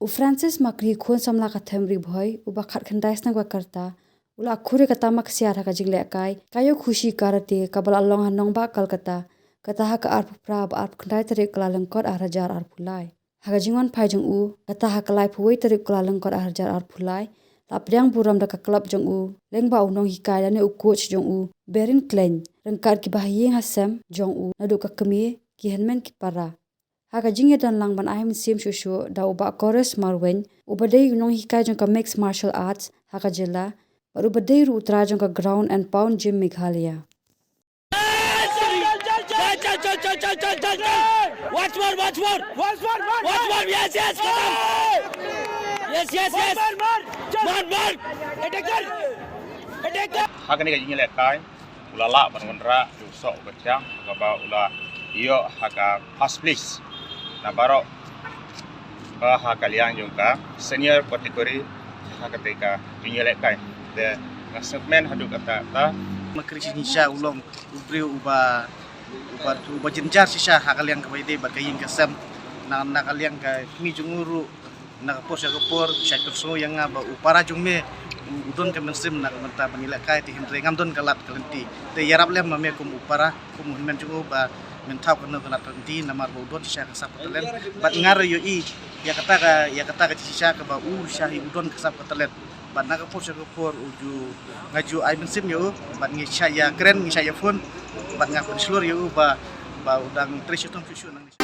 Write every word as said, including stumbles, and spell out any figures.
U Francis Makri, khun samla ka Them Ri Bhoi, uba khatkhyndai snem ka rta, u la khur ïa ka tamak siar ha ka jinglehkai Kayokhushi Karate kaba la long ha nongbah Kolkata, kata ha ka arphew phra bad arphew khyndai tarik Kyllalyngkot arhajar arphew lai. Ha ka jingwan phai jong u, kata ha ka laiphew wei tarik Kyllalyngkot arhajar arphew lai, la pdiang burom da ka club jong u, lyngba u nonghikai lane u coach jong u, Berin Klein, ryngkat kiba ha ïing ha sem jong u, naduh ka kmie, ki hynmen ki para. Ha ka jingïadon lang ban ai mynsiem shuh shuh da u Bah Chorus Marwein, uba dei u nonghikai jong ka Mixed Martial Arts ha ka jylla, bad uba dei ruh u trai jong ka Ground and Pound Gym Meghalaya. Once more, once more. Once more, yes, yes, come on. Yes, yes, yes. Mar, mar. Attack kar. Attack kar. Ha kane ka jingïalehkai, u la lah ban wanrah ïa u soh u bathiang, kaba u la ïoh ha ka first place na baroh, ba ha ka liang jong ka senior category, ha kata ka jingïalehkai. Te nga sngewkmen haduh katta katta. Makri Shisha u long u briew uba, uba, uba jynjar shisha ha ka liang kaba ïadei bad ka ïing ka sem. Na, na ka liang ka kmie jong u ruh, na ka por sha ka por, shait pynsngew ïa nga ba u para jong me u, u don ka mynsiem na ka bynta ban ïalehkai, te hynrei ngam don ka lad ka lynti. Te ïarap lem ma me kum u para, kum u hynmen jong u, ba men thaw kano ka lad ka lynti, namar ba u don shisha ka sap ka talent. Bad nga ruh ïohi ïa kata ka, ïa kata ka jingshisha kaba u shisha hi u don ka sap ka talent. Bad na ka por sha ka por u ju, nga ju ai mynsiem ïa u, bad ngi shah ïakren, ngi shah ïaphone, bad nga pynshlur ïa u ba, ba u dang trei shitom shuh shuh nangne.